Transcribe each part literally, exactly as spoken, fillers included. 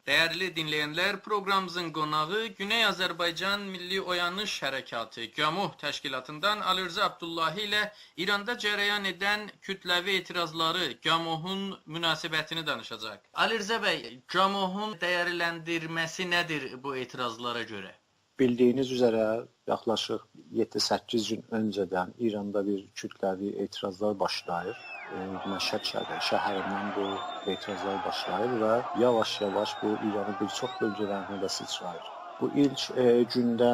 دَیَرلی دینله‌ینلر، پروقرامیمیزین قوناغی گونئی آذربایجان میللی اویانیش حرکاتی، گاموح تشکیلاتیندان علیرضا عبداللهی ایله ایراندا جریان ائدن کوتله‌وی اعتراضلاری، گاموحون مناسبتینی دانیشاجاق. علیرضا بی، گاموحون دَیَرلندیرمه‌سی نه‌دیر بو اعتراضلارا گؤره؟ بیلدیگینیز اوزره، یاخلاشیق یئددی-سککیز گون اؤنجه‌دن ایراندا بیر کوتله‌وی اعتراضلار باشلاییر. ائ، مشهد شهر-، شهریندن بو اعتراضلار باشلاییر و یاواش-یاواش بو ایرانین بیر چوخ بؤلگه‌لرینه ده سیچراییر. بو ایلک، ائ، گونده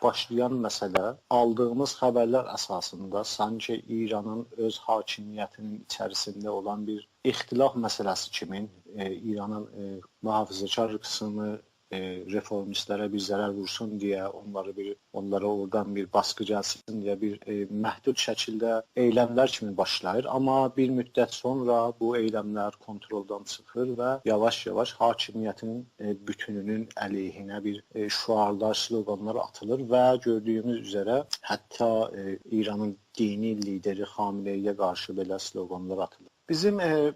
باشلایان مسئله آلدیغیمیز خبرلر اساسیندا سانکی ایرانین اؤز حاکمیتینین ایچریسینده اولان بیر اختلاف مسئله‌سی کیمین، ائ، ایرانین، ائ، محافظه‌کار قیسمی، ائ، رفورمیستلره بیر ضرر وورسون دئیه، اونلاری بیر، اونلارا اورادان بیر باسقی گلسین دئیه بیر، ائ، محدود شکیلده ائیلملر کیمی باشلاییر. آمما بیر مدت سونرا بو ائیلملر کونترولدان چیخیر و یاواش-یاواش حاکمیتین، ائ، بوتونونون علیهینه بیر، ائ، شعارلار، سلوقانلار آتیلیر و گؤردویوموز اوزره حتی، ائ، ایرانین دینی لیدری خامنه‌ای‌یه قارشی بئله سلوقانلار آتیلیر. بیزیم، ائ،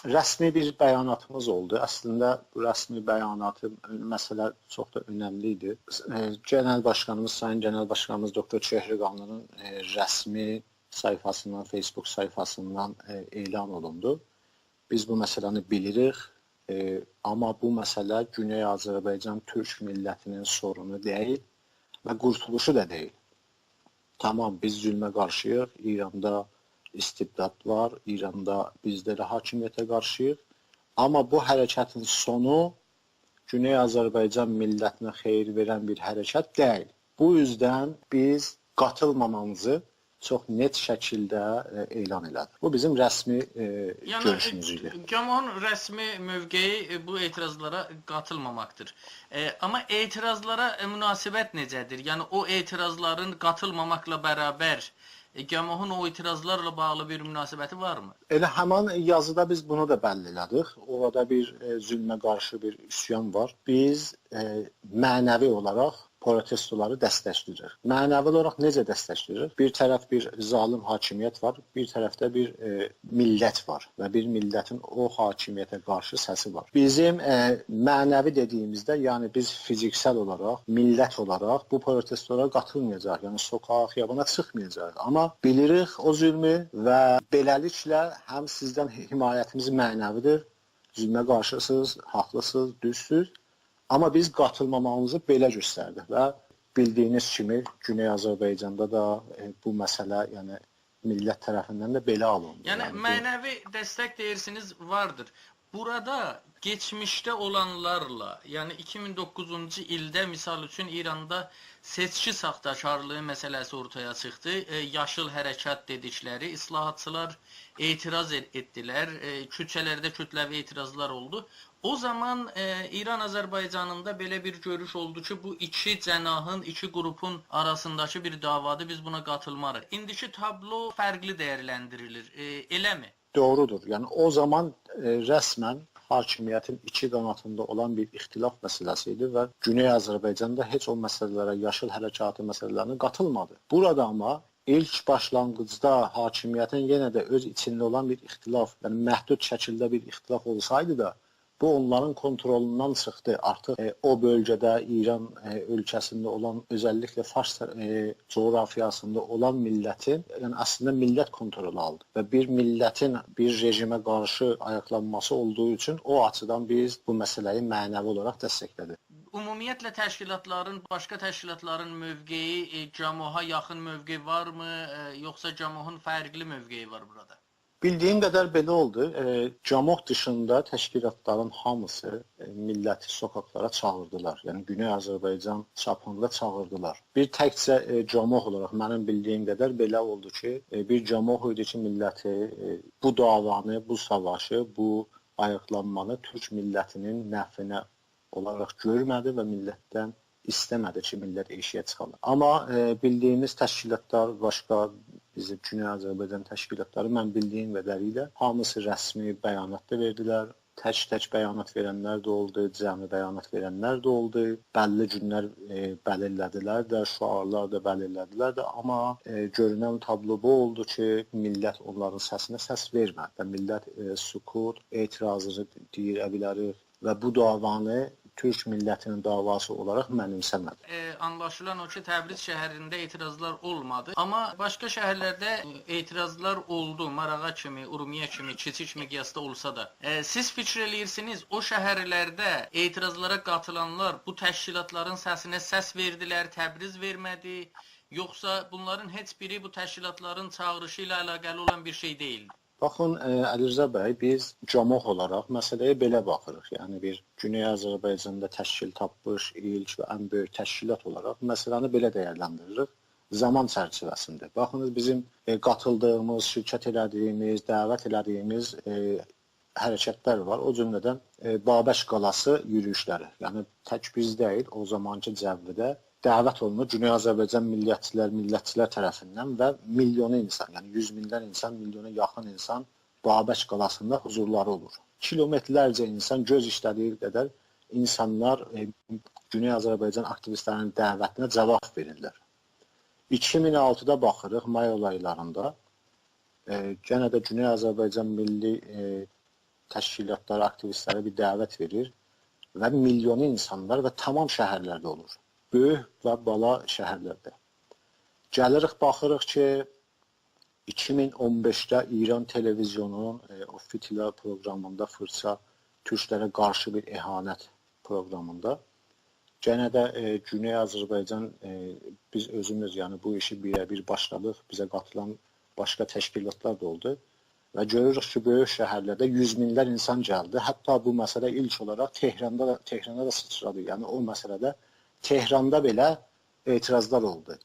رسمی بیر بیاناتیمیز اولدو. اصلینده بو رسمی بیاناتی، مسئله چوخ دا اؤنملی ایدی. ائ، گئنل باشقانیمیز، سایین گئنل باشقانیمیز دوکتور چهرگانلی‌نین، ائ، رسمی صفحه‌سیندن، فیسبوک صفحه‌سیندن، ائ، اعلان اولوندو. بیز بو مسئله‌نی بیلیریک، ائ، آمما بو مسئله گونئی آذربایجان تورک میللتینین سورونو دئییل و قورتولوشو دا دئییل. تامام، بیز ظلمه قارشی‌ییق، ایراندا استبداد وار، ایراندا بیز ده ائله حاکمیته قارشی‌ییق. آمما بو حرکتین سونو گونئی آذربایجان میللتینه خیر وئرن بیر حرکت دئییل. بو اوزدن بیز قاتیلمامامیزی چوخ نت شکیلده، ائ، اعلان ائله‌دیک. بو بیزیم رسمی، ائ، یعنی، گؤروشوموز ایدی. گاموحون رسمی موقعی، ائ، بو اعتراضلارا قاتیلماماقدیر. ائ، آمما اعتراضلارا، ائ، مناسبت نئجه‌دیر؟ یعنی، او اعتراضلارین قاتیلماماقلا برابر، ائ، گاموحون او اعتراضلارلا باغلی بیر مناسبتی وارمی؟ ائله همان یازیدا بیز بونو دا بللی ائله‌دیک. اورادا بیر، ائ، ظلمه قارشی بیر عصیان وار. بیز، ائ، معنوی اولاراق پروتستولاری دستکله‌ییریک. معنوی اولاراق نئجه دستکله‌ییریک؟ بیر طرف بیر ظالم حاکمیت وار، بیر طرفده بیر، ائ، میللت وار و بیر میللتین او حاکمیته قارشی سسی وار. بیزیم، ائ، معنوی دئدیگیمیزده، یعنی بیز فیزیکسل اولاراق، میللت اولاراق بو پروتستولارا قاتیلمایاجاغیق، یعنی سوکاغا، خیابانا چیخمایاجاغیق. آمما بیلیریک او ظلمو و بئله‌لیکله هم سیزدن حمایتیمیز معنوی‌دیر، ظلمه قارشی‌سینیز، حاقلی‌سینیز، دوزسوز. آمما بیز قاتیلماماغیمیزی بئله گؤستردیک و بیلدیگینیز کیمی گونئی آذربایجاندا دا، ائ، بو مسئله، یعنی میللت طرفیندن ده بئله آلیندی. یعنی، یعنی بو معنوی دستک دئییرسینیز واردیر. بورادا کئچمیشده اولانلارلا، یعنی ایکی مین دوققوزونجو ایلده، مثال اوچون، ایراندا سئچکی ساختاکارلیغی مسئله‌سی اورتایا چیخدی. ائ، یاشیل حرکت دئدیکلری اصلاحاتچیلار اعتراض ائت-، ائتدیلر. ائ، کوچه‌لرده کوتله‌وی اعتراضلار اولدو. او زامان، ائ، ایران آذربایجانیندا بئله بیر گؤروش اولدو کی، بو ایکی جناحین، ایکی گروپون آراسینداکی بیر دعوادیر، بیز بونا قاتیلماریق. ایندیکی تابلو فرقلی دَیَرلندیریلیر، ائ، ائله‌می؟ دوغرودور. یعنی او زامان، ائ، رسماً حاکمیتین ایکی قاناتیندا اولان بیر اختلاف مسئله‌سی ایدی و گونئی آذربایجان دا هئچ او مسئله‌لره، یاشیل حرکاتی مسئله‌لرینه قاتیلمادی. بورادا آمما ایلک باشلانغیجدا حاکمیتین یئنه ده اؤز ایچینده اولان بیر اختلاف، یعنی محدود شکیلده بیر اختلاف اولسایدی دا، بو اونلارین کونترولوندان چیخدی. آرتیق، ائ، او بؤلگه‌ده، ایران، ائ، اؤلکه‌سینده اولان، اؤزللیکله فارس، ائ، جغرافیاسیندا اولان میللتین، یعنی اصلینده میللت کونترولو آلدی و بیر میللتین بیر رژیمه قارشی آیاقلانماسی اولدوغو اوچون او آچیدان بیز بو مسئله‌نی معنوی اولاراق دستکله‌دیک. عمومیتله تشکیلاتلارین، باشقا تشکیلاتلارین موقعی، ائ، گاموحا یاخین موقعی وارمی، ائ، یوخسا گاموحون فرقلی موقعی وار بورادا؟ بیلدیگیم قدر بئله اولدو. ائ، گاموح دیشیندا تشکیلاتلارین هامیسی، ائ، میللتی سوکاکلارا چاغیردیلار. یعنی گونئی آذربایجان چاپیندا چاغیردیلار. بیر تکجه، ائ، گاموح اولاراق منیم بیلدیگیم قدر بئله اولدو کی، ائ، بیر گاموح ایدی کی، میللتی، ائ، بو دعوانی، بو ساواشی، بو آیاقلانمانی تورک میللتینین نفعینه اولاراق گؤرمه‌دی و میللتدن ایسته‌مه‌دی کی، میللت ائشییه چیخالار. آمما، ائ، بیلدیگیمیز تشکیلاتلار، باشقا بیزیم گونئی آذربایجان تشکیلاتلاری، من بیلدیگیم قدریله هامیسی رسمی بیانات دا وئردیلر. تک‌تک بیانات وئرنلر ده اولدو، جمعی بیانات وئرنلر ده اولدو. بللی گونلر، ائ، بلیرله‌دیلر ده، شعارلار دا بلیرله‌دیلر ده. آمما، ائ، گؤرونن تابلو بو اولدو کی، میللت اونلارین سسینه سس وئرمه‌دی. و میللت، ائ، سکوت، اعتراضینی دئییر، ائ، بیلریک، و بو دعوانی تورک میللتینین دعواسی اولاراق منیمسه‌مه‌دی. ائ، آنلاشیلان او کی، تبریز شهرینده اعتراضلار اولمادی. آمما باشقا شهرلرده، ائ، اعتراضلار اولدو. ماراغا کیمی، اورمیه کیمی، کیچیک مقیاسدا اولسا دا. ائ، سیز فیکیر ائله‌ییرسینیز، او شهرلرده اعتراضلارا قاتیلانلار بو تشکیلاتلارین سسینه سس وئردیلر، تبریز وئرمه‌دی، یوخسا بونلارین هئچ بیری بو تشکیلاتلارین چاغیریشی ایله علاقه‌لی اولان بیر شئی دئییلدی؟ باخین، ائ، علیرضا بی، بیز گاموح اولاراق مسئله‌یه بئله باخیریق. یعنی بیر گونئی آذربایجاندا تشکیل تاپمیش ایلک و ان بؤیوک تشکیلات اولاراق مسئله‌نی بئله دیرلندیریریک. زامان چرچیوه‌سینده. باخینیز، بیزیم، ائ، قاتیلدیغیمیز، شرکت ائله‌دیگیمیز، دعوت ائله‌دیگیمیز، ائ، حرکتلر وار. او جمله‌دن، ائ، بابک قالاسی یورویوشلری. یعنی تک بیز دئییل، او زامانکی جوّده دعوت اولونور گونئی آذربایجان میللتچیلر، میللتچیلر طرفیندن و میلیونو اینسان، یعنی یوز مینلر اینسان، میلیونا یاخین اینسان بابک قالاسیندا حضورلاری اولور. کیلومترلرجه اینسان گؤز ایشله‌دیگی قدر اینسانلار، ائ، گونئی آذربایجان آکتیویستلرینین دعوتینه جاواب وئریرلر. ایکی مین آلتیدا باخیریق، مای اولایلاریندا، ائ، گئنه ده گونئی آذربایجان میللی، ائ، تشکیلاتلاری، آکتیویستلری بیر دعوت وئریر و میلیونو اینسانلار و تمام شهرلرده اولور. بؤیوک و بالا شهرلرده. گلیریک، باخیریق کی، ایکی مین اون بئشده ایران تلویزیونونون، ائ، او فیتیله پروقرامیندا فیرچا، تورکلره قارشی بیر اهانت پروقرامیندا. گئنه ده، ائ، گونئی آذربایجان، ائ، بیز اؤزوموز، یعنی بو ایشی بیره‌بیر باشلادیق. بیزه قاتیلان باشقا تشکیلاتلار دا اولدو. و گؤروروک کی، بؤیوک شهرلرده یوز مینلر اینسان گلدی. حتی بو مسئله ایلک اولاراق تهراندا دا، تهرانا دا سیچرادی. یعنی او مسئله‌ده تهراندا بئله اعتراضلار اولدو.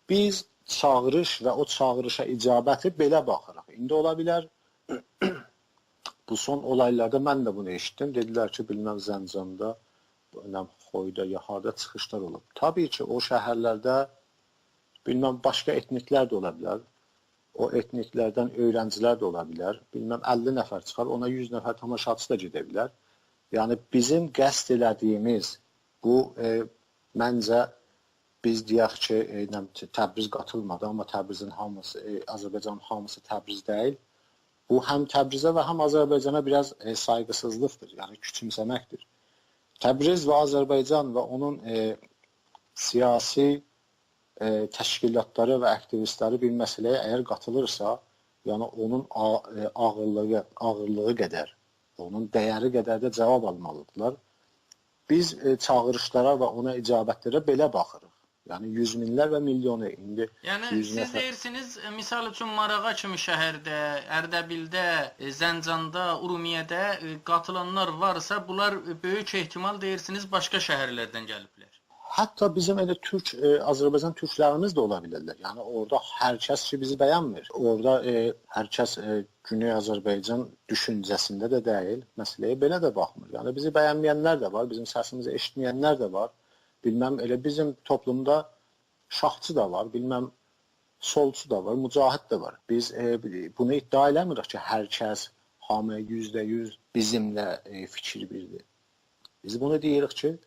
بیز چاغیریش و او چاغیریشا اجابتی بئله باخیریق. ایندی اولا بیلر، بو سون اولایلاردا من ده بونو ائشیتدیم. دئدیلر کی، بیلمم زنجاندا، بیلمم خویدا، یا هاردا چیخیشلار اولوب. طبیعی کی، او شهرلرده، بیلمم، باشقا ائتنیکلر ده اولا بیلر. او ائتنیکلردن اؤیرنجیلر ده اولا بیلر. بیلمم، اللی نفر چیخار، اونا یوز نفر تاماشاچی دا گئده بیلر. یعنی بیزیم قصد ائله‌دیگیمیز بو، ائ، منجه بیز دئیک کی، ائ، نه بیلیم، تبریز قاتیلمادی، آمما تبریزین هامیسی، ائ، آذربایجانین هامیسی تبریز دئییل. بو هم تبریزه و هم آذربایجانا بیر آز، ائ، سایغیسیزلیقدیر، یعنی کوچومسه‌مکدیر. تبریز و آذربایجان و اونون، ائ، سیاسی، ائ، تشکیلاتلاری و آکتیویستلری بیر مسئله‌یه اگر قاتیلیرسا، یعنی اونون آ-، ائ، آغیرلیغی، آغیرلیغی قدر، اونون دَیَری قدر ده جاواب آلمالیدیرلار. بیز، ائ، چاغیریشلارا و اونا اجابتلره بئله باخیریق. یعنی یوز مینلر و میلیونو ایندی. یعنی یوز سیز نفر. دئییرسینیز، ائ، مثال اوچون ماراغا کیمی شهرده، اردبیلده، ائ، زنجاندا، اورمیه‌ده، ائ، قاتیلانلار وارسا، بونلار، ائ، بؤیوک احتمال دئییرسینیز باشقا شهرلردن گلیبلر. حتی بیزیم ائله تورک، ائ، آذربایجان تورکلریمیز ده اولا بیلرلر. یعنی اورادا هر کس کی بیزی بَینمیر. اورادا، ائ، هر کس، ائ، گونئی آذربایجان دوشونجه‌سینده ده دئییل، مسئله‌یه بئله ده باخمیر. یعنی بیزی بَینمه‌ینلر ده وار، بیزیم سسیمیزی ائشیتمه‌ینلر ده وار. بیلمم، ائله بیزیم توپلومدا شاهچی دا وار، بیلمم، سولچو دا وار، مجاهد ده وار. بیز، ائ، بونو ادعا ائله‌میریک کی، هر کس، هامی یوزده یوز بیزیمله، ائ، فیکیر بیردیر. بیز بونو دئییریک کی،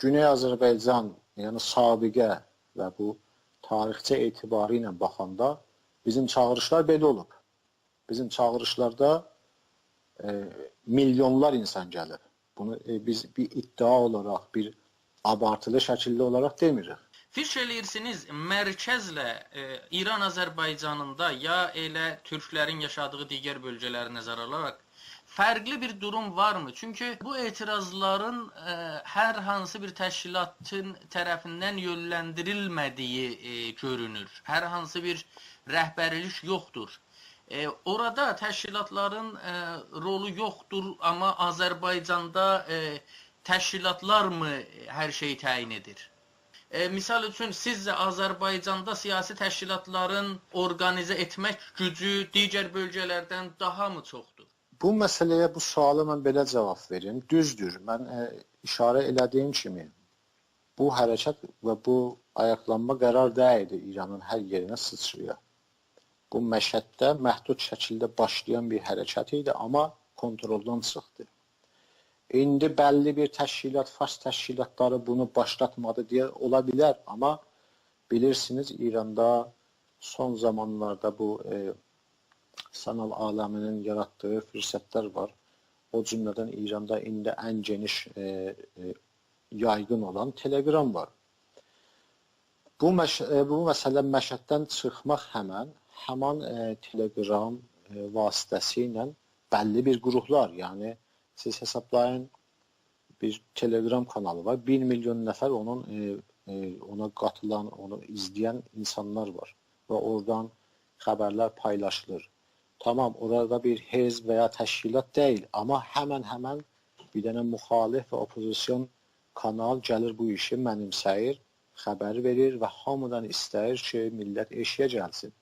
گونئی آذربایجان، یعنی سابقه و بو تاریخچه اعتباری ایله باخاندا بیزیم چاغیریشلار بئله اولوب. بیزیم چاغیریشلاردا، ائ، میلیونلار اینسان گلیر. بونو، ائ، بیز بیر ادعا اولاراق، بیر آبارتیلی شکیلده اولاراق دئمیریک. فیکیر ائله‌ییرسینیز، مرکزله، ائ، ایران آذربایجانیندا یا ائله تورکلرین یاشادیغی دیگر بؤلگه‌لری نظره آلاراق فرقلی بیر دوروم وارمی؟ چونکی بو اعتراضلارین، ائ، هر هانسی بیر تشکیلاتین طرفیندن یؤنلندیریلمه‌دیگی، ائ، گؤرونور. هر هانسی بیر رهبرلیک یوخدور. ائ، اورادا تشکیلاتلارین، ائ، رولو یوخدور، آمما آذربایجاندا، ائ، تشکیلاتلارمی هر شئیی تعیین ائدیر؟ ائ، مثال اوچون، سیزجه آذربایجاندا سیاسی تشکیلاتلارین اورقانیزه ائتمک گوجو دیگر بؤلگه‌لردن داهامی چوخدور؟ بو مسئله‌یه، بو سؤالا من بئله جاواب وئریم. دوزدور، من، ائ، ایشاره ائله‌دیگیم کیمی، بو حرکت و بو آیاقلانما قرار دئییلدی ایرانین هر یئرینه سیچرایا. بو مشهدده محدود شکیلده باشلایان بیر حرکت ایدی، آمما کونترولدان چیخدی. ایندی بللی بیر تشکیلات، فارس تشکیلاتلاری بونو باشلاتمادی دئیه اولا بیلر، آمما بیلیرسینیز، ایراندا سون زامانلاردا بو، ائ، سانال عالمینین یاراتدیغی فرصتلر وار. او جمله‌دن ایراندا ایندی ان گئنیش، ائ، ائ، یایغین اولان تلگرام وار. بو مش-، ائ، بو مسئله مشهددن چیخماق همن، همان، ائ، تلگرام، ائ، واسطه‌سیله بللی بیر گروهلار، یعنی سیز حسابلایین، بیر تلگرام کانالی وار، بیر میلیون نفر اونون، ائ، ائ، اونا قاتیلان، اونو ایزله‌ین اینسانلار وار و اورادان خبرلر پایلاشیلیر. تامام، اورادا بیر حزب و یا تشکیلات دئییل، آمما همن-همن بیر دنه مخالف و اوپوزیسیون کانال گلیر بو ایشی منیمسه‌ییر، خبر وئریر و هامیدان ایسته‌ییر کی، میللت ائشیگه گلسین.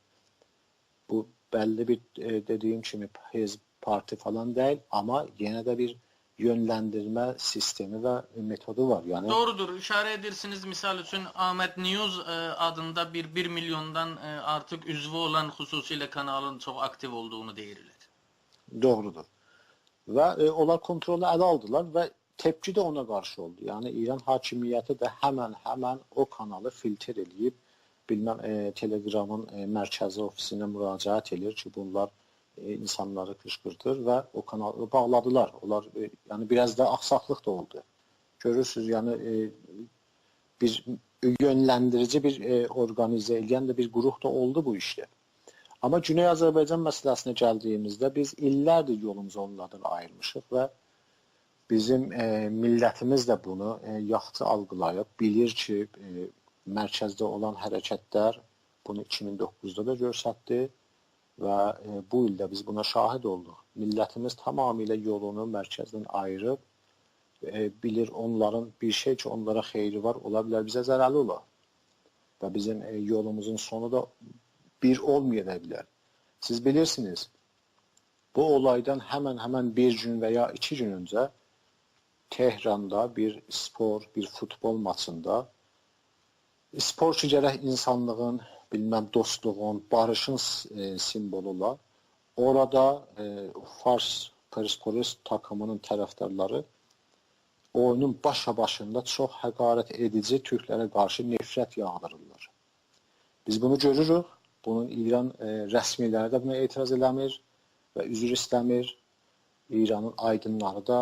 بو بللی بیر، ائ، دئدیگیم کیمی، حزب، پارتی فلان دئییل، آمما یئنه ده بیر یؤنلندیرمه سیستمی و متودو وار. یعنی دوغرودور، ایشاره ائدیرسینیز، مثال اوچون، آمد نیوز، ائ، آدیندا بیر، بیر میلیوندان، ائ، آرتیق عضوو اولان خصوصیله کانالین چوخ آکتیو اولدوغونو دئییرلر. دوغرودور. و، ائ، اونلار کنترلو اله آلدیلار و تپکی ده اونا قارشی اولدو. یعنی ایران حاکمیتی ده همن، همن او کانالی فیلتر ائله‌ییب، بیلمم، ائ، تلگرامین، ائ، مرکزی اوفیسینه مراجعت ائله‌ییر کی، بونلار، ائ، اینسانلاری قیشقیردیر و او کانالی باغلادیلار. اونلار، ائ، یعنی بیر آز دا آخساقلیق دا اولدو. گؤرورسونوز، یعنی، ائ، بیر یؤنلندیریجی، بیر، ائ، اورقانیزه ائله‌ین ده بیر گروه دا اولدو بو ایشده. آمما گونئی آذربایجان مسئله‌سینه گلدیگیمیزده بیز ایللردیر یولوموزو اونلاردان آییرمیشیق و بیزیم، ائ، میللتیمیز ده بونو، ائ، یاخشی آلقیلاییب، بیلیر کی، ائ، مرکزده اولان حرکتلر، بونو ایکی مین دوققوزدا دا گؤستردی و، ائ، بو ایل ده بیز بونا شاهید اولدوق. میللتیمیز تمامیله یولونو مرکزدن آییریب، ائ، بیلیر اونلارین بیر شئی کی، اونلارا خئیری وار، اولا بیلر بیزه ضررلی اولا. و بیزیم، ائ، یولوموزون سونو دا بیر اولمایا دا بیلر. سیز بیلیرسینیز، بو اولایدان همن-همن بیر گون و یا ایکی گون اؤنجه تهراندا بیر اسپور، بیر فوتبال ماچیندا، اسپور کی، گرک اینسانلیغین، بیلمم، دوستلوغون، باریشین س-، ائ، سیمبولو اولا، اورادا، ائ، فارس پرسپولیس تاکیمینین طرفدارلاری اویونون باشا باشیندا چوخ حقارت ائدیجی تورکلره قارشی نفرت یاغدیریرلار. بیز بونو گؤروروک. بونون ایران، ائ، رسمیلری ده بونا اعتراض ائله‌میر و عذر ایسته‌میر. ایرانین آیدینلاری دا،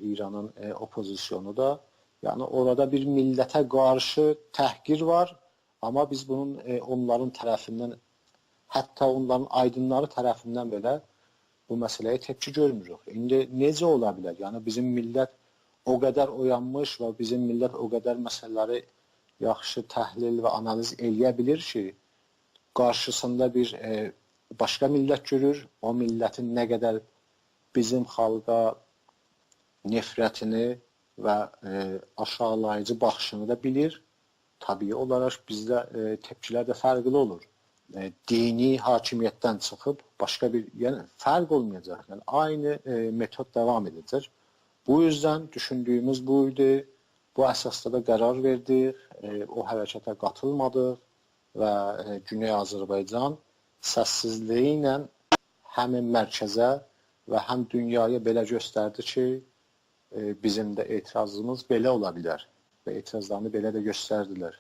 ایرانین، ائ، اوپوزیسیونو دا. یعنی اورادا بیر میللته قارشی تحقیر وار، آمما بیز بونون، ائ، اونلارین طرفیندن، حتی اونلارین آیدینلاری طرفیندن بئله بو مسئله‌یه تپکی گؤرموروک. ایندی نئجه اولا بیلر؟ یعنی بیزیم میللت او قدر اویانمیش و بیزیم میللت او قدر مسئله‌لری یاخشی تحلیل و آنالیز ائله‌یه بیلیر کی، قارشیسیندا بیر، ائ، باشقا میللت گؤرور، او میللتین نه قدر بیزیم خالقا نفرتینی و، ائ، آشاغیلاییجی باخیشینی دا بیلیر. طبیعی اولاراق بیزده، ائ، تپکیلر ده فرقلی اولور. ائ، دینی حاکمیتدن چیخیب باشقا بیر، یعنی فرق اولمایاجاق. یعنی عینی، ائ، متود داوام ائده‌جک. بو یوزدن دوشوندویوموز بو ایدی. بو اساسدا دا قرار وئردیک. ائ، او حرکته قاتیلمادیق و، ائ، گونئی آذربایجان سس‌سیزلیگی ایله هم مرکزه و هم دونیایا بئله گؤستردی کی، ائ، بیزیم ده اعتراضیمیز بئله اولا بیلر و اعتراضلارینی بئله ده گؤستردیلر.